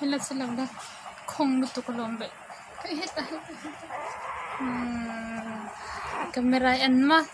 Hela che lo la khawng lutuk alawm leh hei hetah hetah hetah umm camera a en maw.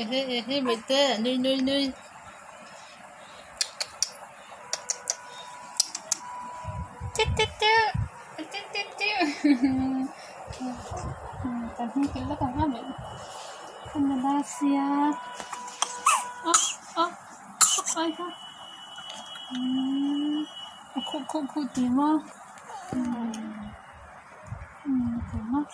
Ehe ehe bawihte nui nui nui. Tit tit tiu tit tit tiu kan hnung kilh lawk ang a leh ka nula sia ah ah ai kha umm a khuh khuh khuh tih maw umm tih maw.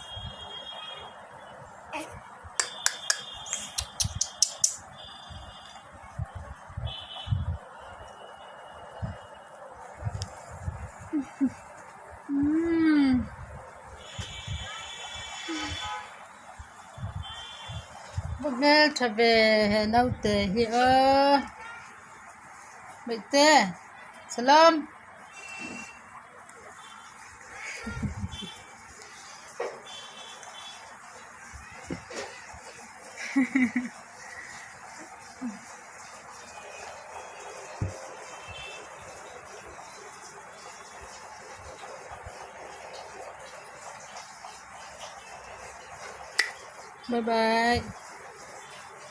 Va hmeltha ve he naute hi aw bawihte salam. Bye bye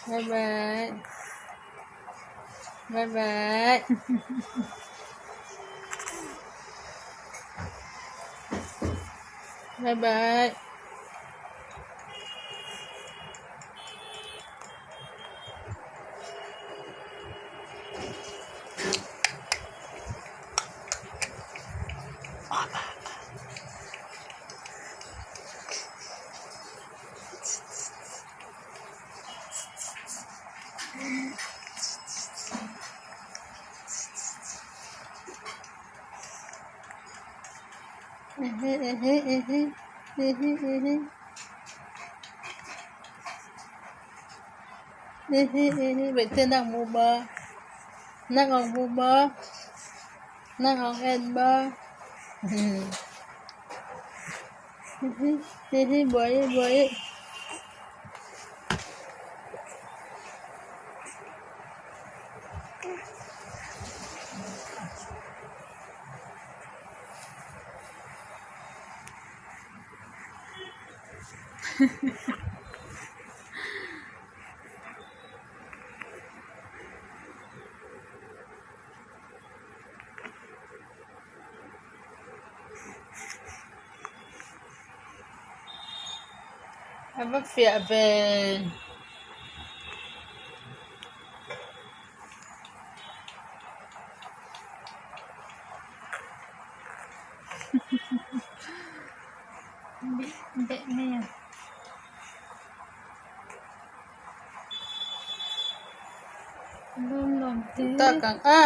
bye bye bye bye bye bye. Ehe ehe ehe ehe ehe ehe ehe bawihte nak hmu maw nak ang hmu maw nak ang en maw ehe buai e buai e. A va fiah ve. Beh mai a. Lawm lawm te. Tak ang a.